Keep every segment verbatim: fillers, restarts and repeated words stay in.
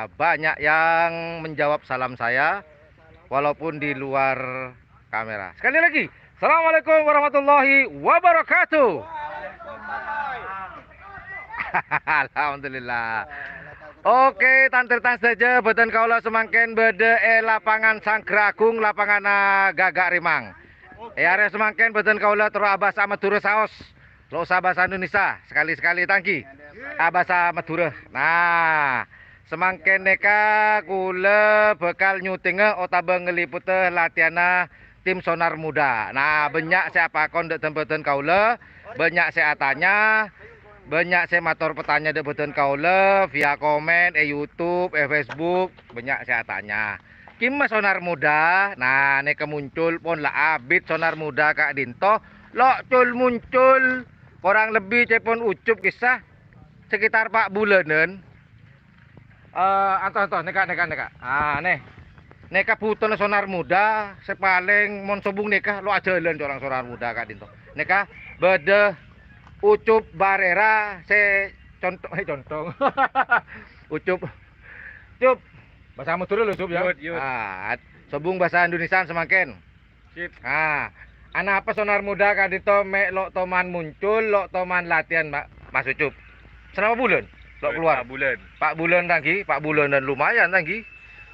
banyak yang menjawab salam saya, walaupun di luar kamera. Sekali lagi, Assalamualaikum warahmatullahi wabarakatuh. Alhamdulillah. Oke, tan-tarètan sadhâjâ, bhâdhân kaulâ samangkèn bâdâ è lapangan Sanggra Agung, lapanganna Gagak Rimang. È arè samangkèn bhâdhân kaulâ terro abhâsa Madhurâ saos. Lo' osa bhâsa Indonesia, sekali-sekali tanggi. Abhâsa Madhurâ. Nah, samangkèn nèka kaulâ bhâkal nyutinga otabâ ngaliputta latihanna tim Sonar Muda. Nah, bânnya' sè apakon dâ' bhâdhân kaulâ, bânnya' sè atanya, bânnya' sè mator patanya dâ' bhâdhân kaulâ via komen è YouTube, è Facebook, bânnya' sè atanya. Kemma Sonar Muda, nah, nèka muncul pon la abit Sonar Muda ka'dinto, lo' cul-muncul, korang lebbi ca'èpon Ucup kissa sekitar pa' bulânan. Eh, anto, anto, nèka, nèka, nèka. Ah, nè. Nèka bhutona Sonar Muda, sè palèng mon sobung nèka lo' ajhâlân corang Sonar Muda ka'dinto. Nèka bâdâ Ucup Barera sè contong, eh, contong. Ucup. Cup. Bhâsa Madhurâ lo, Cup, ya. Yud, yud. Ah, sobung bhâsa Indonesiaan samangkèn. Sip. Ah, anapa Sonar Muda ka'dinto mè' lo' toman muncul, lo' toman latihan, Ma-, Mas Ucup? Sanapa bulân? Lo' keluar? Pa' bulân. Pa' bulân, tanggi, pa' bulân dan lumayan, tanggi.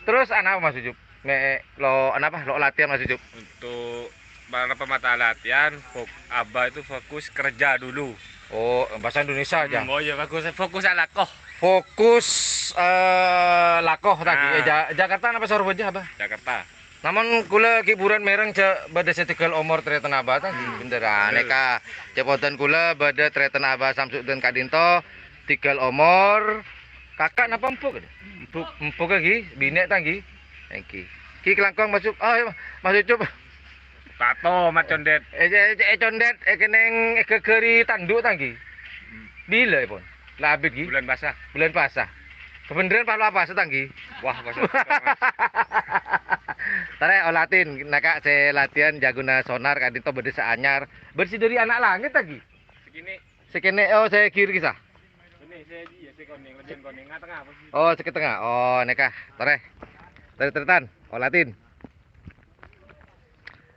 Terros anapa, Mas Ucup? Mè' lo', anapa? Lo' latihan, Mas Ucup? Untuk para pemata latihan, fok-, Abah itu fokus kerja dulu. Oh, bhâsa Indonesia aja. Hmm, oh iya, fokus, fokus alako. Fokus, eh, lako tanggi. Ah. Eh, Ja-, Jakarta napa Sorbhâjâ, Abah? Jakarta. Namong kaulâ ghi' bhuruwân mèreng jhâ' bâdâ sè tèghâl omor tarètan Abah, ta? Hmm. Bhender, ah, bener. Nèka, jhâ' bhâdhân kaulâ bâdâ tarètan Abah Samsudin ka'dinto, tèghâl omor. Kaka' napa embu' ka'dinto? Embu'. Embu' ghi, binè' tanggi. Èngghi. Ghi kalangkong masuk. Oh, iya, Mas Ucup. Tato, Mat Condèt. Eh, eh, eh, Condèt, eh, kennèng èghâghâri tandhu' tanggi. Hmm. Bilâ èpon? La abit, ghi? Bulân pasa. Bulân pasa. Kabhendherrân pas lo' apasa, tanggi? Wah, pas. Tarè, oh, latihan. Nèka sè latihan jhâghuna Sonar ka'dinto bâdâ sè anyar. Bâdâ sè dâri ana' langngèt, tanggi? Sè kènè'. Sè kènè', oh, sè kiri kissa. Kènè', sè dhi, sè konèng, lebbihan konèng. Nga-, tengnga apa sih? Oh, sè tengnga. Oh, nèka. Tarè. Tarè, tarètan. Oh, latihan.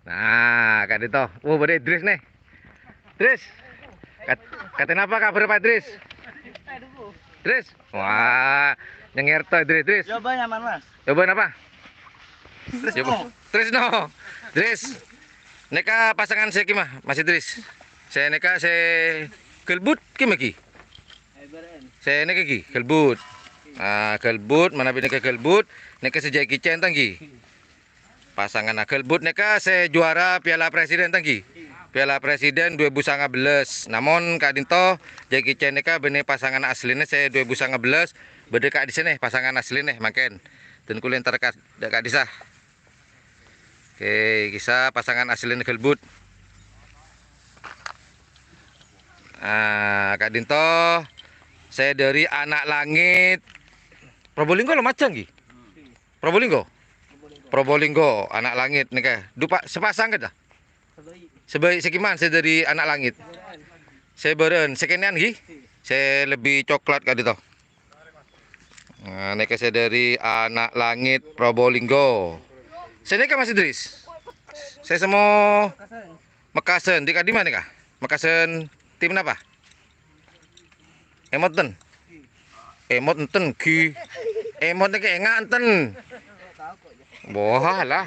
Nah, ka'dinto. Wah, bâdâ Idris, nè. Idris. Kat-, katè napa kabhâr, Pak Idris? Idris. Wah, nyengèr to, Idris, Idris. Coba nyaman, Mas. Coba napa? Trisno. Coba. Trisno. Idris. Nèka pasangan sè kemma, Mas Idris? Sè nèka sè ghâlbut kemma ghi? Sè nèka ghi, ghâlbut. Ah, ghâlbut, manabi nèka ghâlbut. Nèka sè Jackie Chan, tanggi. Pasanganna ghâlbut nèka sè juara Piala Presiden, tanggi. Piala Presiden dua ribu sembilan belas. Namong ka'dinto Jackie Chan nèka bânnè pasangan aslina sè dua ribu sembilan belas. Bâdâ ka'dissa nè, pasangan aslina mangkèn. Dân kaulâ entar ka, dâ' ka'dissa. Oke, kissa pasangan aslina ghâlbut. Ah, ka'dinto sè dâri Ana' Langit. Probolinggo lo' majâng, ghi? Probolinggo? Probolinggo, Ana' Langit nèka. Dupa sepasang kèta? Sebâi' sè kemma sè dâri Ana' Langit. Sè bârân, sè kènè'an, ghi? Sè lebbi coklat ka'dinto. Nah, nèka sè dâri Ana' Langit Probolinggo. Sè nèka Mas Idris. Sè semmo Mekasen, dhi' ka'dimma nèka? Mekasen tim napa? Emot enten? Emot enten, ghi. Emot nèka enga' enten. Wah, lah.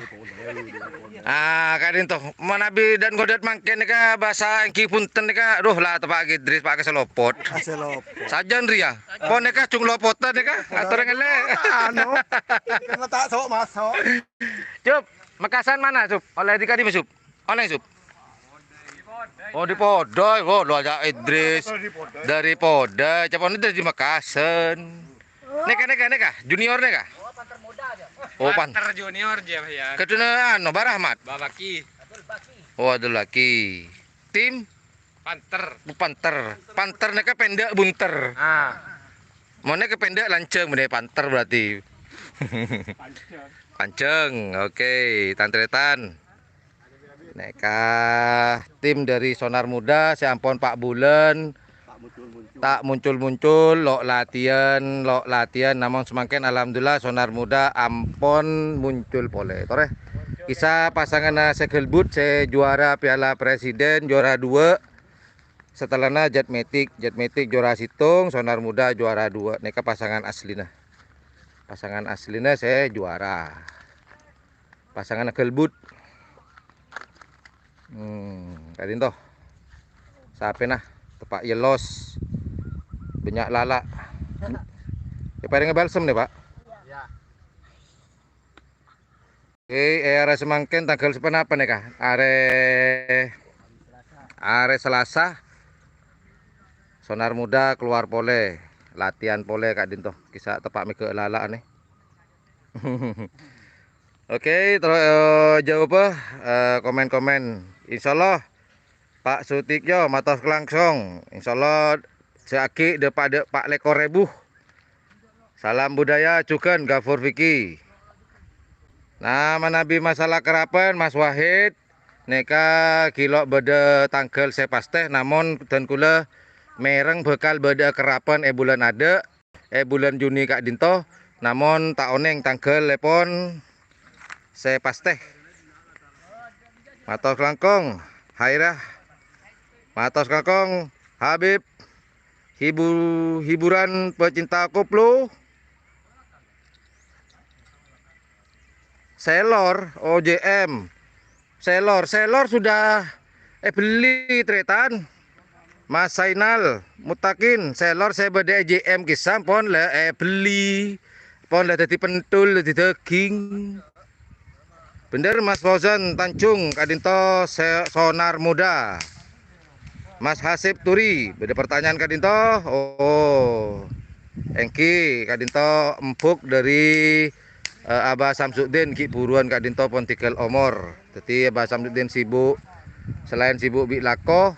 Ah, ka'dinto. Manabi dâ' ngodâ' mangkèn nèka bhâsa èngghi bhunten nèka. Duh, la teppa' ghi Idris, pa' kasalopot. Kasalopot. Sajân rèya. Pon nèka jung lopotan nèka. Ator ngellè. Anu. Kena tak sok masuk. Cup, Mekasan mana, Cup? Oleh dhi' ka'dimma, Cup? Oleh, Cup? Oh, dhi' Podai. Oh, lo ajâ' Idris. Dâri Podai. Ca'èpon Idris dhi' Mekasan. Nèka, nèka, nèka. Junior nèka. Oh, pan. Panther Junior, Jeff, ya. Keduna anu, Bah Rahmat. Babaki. Oh, Abdul Baki. Tim? Panther. Bu-, Panther. Panther nèka pendek bunter. Ah. Mon nèka pendek lanjhâng, bânnè Panther berarti. Panjang. Panjang. Oke, tan-tarètan. Nèka tim dâri Sonar Muda sè ampon pa' bulân. Ta' muncul-muncul, lo' latihan, lo' latihan, namong samangkèn alhamdulillah Sonar Muda ampon muncul polè. Torè, kissa pasanganna sè ghâlbut sè juara Piala Presiden, juara dua. Setelana Jet Matic, Jet Matic juara sèttong, Sonar Muda juara dua. Nèka pasangan aslina. Pasangan aslina sè juara. Pasanganna ghâlbut. Hmm, ka'dinto. Sapèna teppa' yellos. Bânnya' lala'. Èparèngè balsem nè, Pak? Oke, è, arè samangkèn tangghâl saponapa nèka? Arè, arè Selasa. Sonar Muda keluar polè, latihan polè ka'dinto. Kissa teppa' mèghâ' lala'an nè. Oke, terro, eh, jawab, eh, komen-komen. Insyaallah, Pak Sutikyo, matos langsung. Insyaallah, sè aghi' dâpa' dâ' pa' lèkor èbu. Salam budaya, jhughân Gafur Fiki. Nah, manabi masalah karapan, Mas Wahid, nèka ghi' lo' bâdâ tangghâl sè pastè, namong dân kaulâ mèreng bhâkal bâdâ karapan è bulân adâ'. È bulân Juni ka'dinto, namong ta' onèng tangghâlèpon sè pastè. Matos langkong, Hairah. Matos langkong, Habib. Hibu-, hiburan pecinta koplo. Selor, O J M. Selor, selor sudah èbelli, Tretan. Mas Sainal Mutakin, selor sè bâdâ è J M kissa pon la èbelli, pon la dâddhi penthul, dâddhi dâging. Bhender, Mas Fauzan Tanjung, ka'dinto sè-, Sonar Muda. Mas Hasib Turi, bâdâ pertanyaan ka'dinto? Oh, èngghi, ka'dinto empuk dâri, eh, Aba Samsudin, ghi' buruwân ka'dinto pon tèghâl omor. Dâddhi Aba Samsudin sibuk, selain sibuk bi' lako,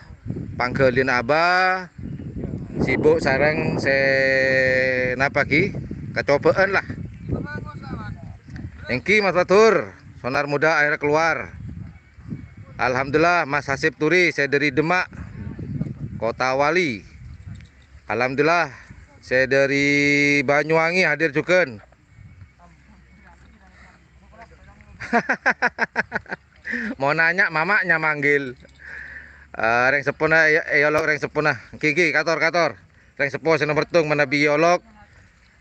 pangghâliyân Aba, sibuk sareng sè napa ghi? Kacobâ'ân lah. Èngghi, Mas Fatur, Sonar Muda akhirnya keluar. Alhamdulillah, Mas Hasib Turi, sè dâri Demak, Kota Wali. Alhamdulillah, sè dâri Banyuwangi hadir jhughân. Mon nanya, mama nya manggil. Eh, rèng seppona, èyo-, èyolok rèng seppona. Ghi, ghi, kator, kator. Rèng seppo sè nomer tong manabi èyolok.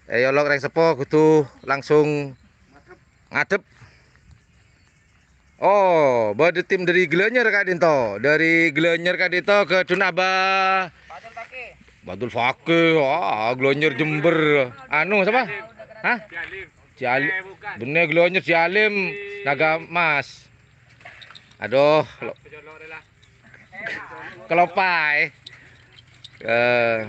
Èyolok rèng seppo kodhu langsung ngadhep. Oh, bâdâ tim dâri Gianyar ka'dinto. Dâri Gianyar ka'dinto ghâdhuwân Aba. Badul Fakih. Wah, Gianyar Jember. Anu, sapa? Hah? Jalim. Bânnè Gianyar Jalim. Naga Mas. Aduh, lo-, Kelopai. Eh.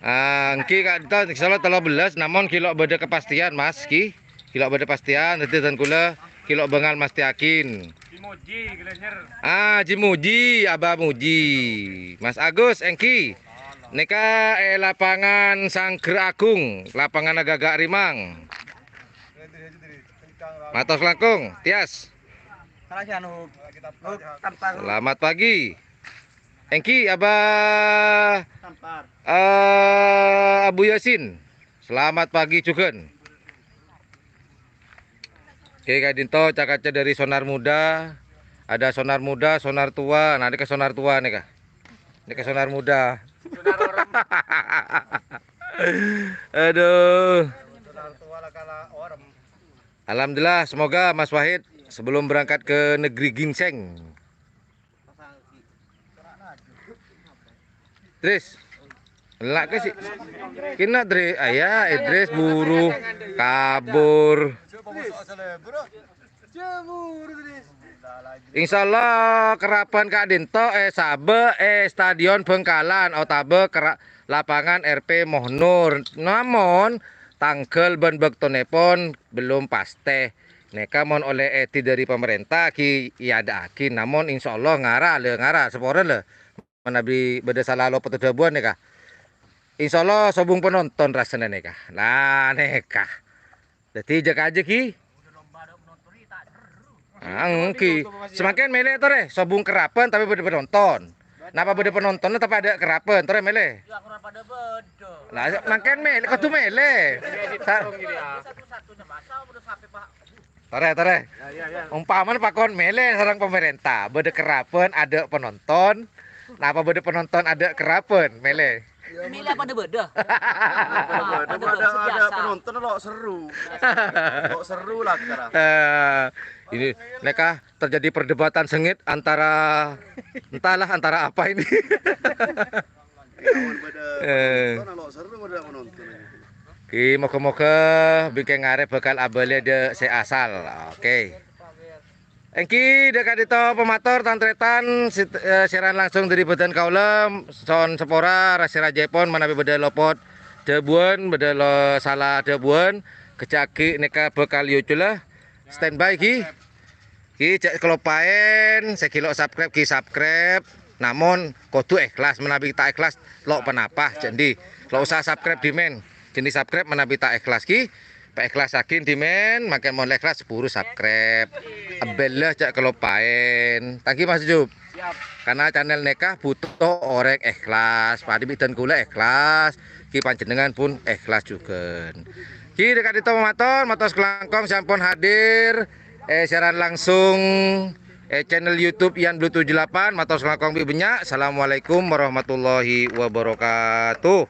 Ah, èngghi ka'dinto, insyaallah tello bellas, namong ghi' lo' bâdâ kepastian, Mas, ghi. Ghi' lo' bâdâ kepastian, dâddhi dân kaulâ ghi' lo' bângal mastèyaghi. Jimuji, Gianyar. Ah, Jimuji, Aba Muji. Mas Agus, èngghi. Nèka è lapangan Sangger Agung, lapangan Gagak Rimang. Matos langkong, Tias. Salah si anu, lu tampar. Selamat pagi. Èngghi, Aba, tampar. Eh, Abu Yasin. Selamat pagi jhughân. Oke, ka'dinto ca-kaca dâri Sonar Muda. Ada Sonar Muda, Sonar Tua. Nah, nèka Sonar Tua nèka. Nèka Sonar Muda. Aduh. Alhamdulillah, semoga Mas Wahid sebelum berangkat ke negeri ginseng. Idris. Lak ke si. Kena Dri, ayah Idris buru kabur. Insyaallah karapan ka'dinto, eh, sabâ', eh, Stadion Bhângkalan otabâ kera-, lapangan R P Mohnur. Namong, tangghâl bân bâktonèpon bellum pastè. Nèka mon ollè èdhi dâri pamarènta ghi èadâ'aghi. Namong, insyaallah ngara, lè, ngara, saporana, lè. Manabi bâdâ sala lopot dhâbuwân nèka. Insyaallah sobung penonton rassana nèka. Nah, nèka. Dâddhi jâ-kajâ ghi. Ah, èngghi. Samangkèn mèlè torè, sobung karapan tapè bâdâ penonton. Napa bâdâ penontonna tapè adâ' kerapen? Torè mèlè. Ya, kurang pada bâdâ. Lah, mangkèn mèlè, kodhu mèlè. Sa- Satu-satunya masa udah sampai, Pak. Torè, torè. Ya, ya, ya. Umpamana pakon mèlè sareng pamarènta, bâdâ kerapen, adâ' penonton. Napa bâdâ penonton, adâ' kerapen? Mèlè. Mèlè apa bâdâ? Bâdâ, bâdâ, bâdâ, bâdâ, adâ' biasa. Penonton lo' seru. Lo' seru lah, sekarang. Eh, ini, nèka terjadi perdebatan sengit antara, entahlah antara apa ini. Lawan pada Eh. Penonton, lo' seru pada penonton. Ki, moga-moga bingkèng arè bhâkal abâli dâ' sè asal. Oke. Èngghi, dâ' ka'dinto pamator, tan-tarètan, sit-, eh, siaran langsung dâri bhâdhân kaulâ, son sapora, ra-, sè rajâèpon, manabi bâdâ lopot dhâbuwân, bâdâ lo-, sala dhâbuwân, kejjhâ' aghi' nèka bhâkal èoculâ. Standby, ghi. Ki, jhâ' kaloppaèn, sè ghi' lo' subscribe, ghi subscribe. Namon, kodhu èhlas, manabi ta' èhlas, lo' ponapa, jhâ' andi'. Lo' osa subscribe dhimèn. Jhâ' andi' subscribe manabi ta' èhlas, ghi. Paèhlasaghi dhimèn, mangkèn mon èhlas, buru subscribe. Abâlâ jhâ' kaloppaèn. Thank you, Mas Jup. Siap. Karena channel nèka butuh orèng èhlas. Padâ bi' dân kaulâ èhlas. Ki panjhennengngan pon èhlas jhughân. Ki, dâ' ka'dinto pamator, mator sakalangkong sè ampon hadir. Eh, siaran langsung, eh, channel YouTube Ian Blue tujuh delapan, mator sakalangkong bi' bânnya'. Assalamualaikum warahmatullahi wabarakatuh.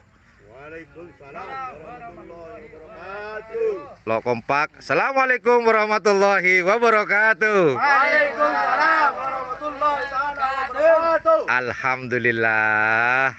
Waalaikumsalam warahmatullahi wabarakatuh. Lo' kompak. Assalamualaikum warahmatullahi wabarakatuh. Waalaikumsalam warahmatullahi taala wabarakatuh. Alhamdulillah.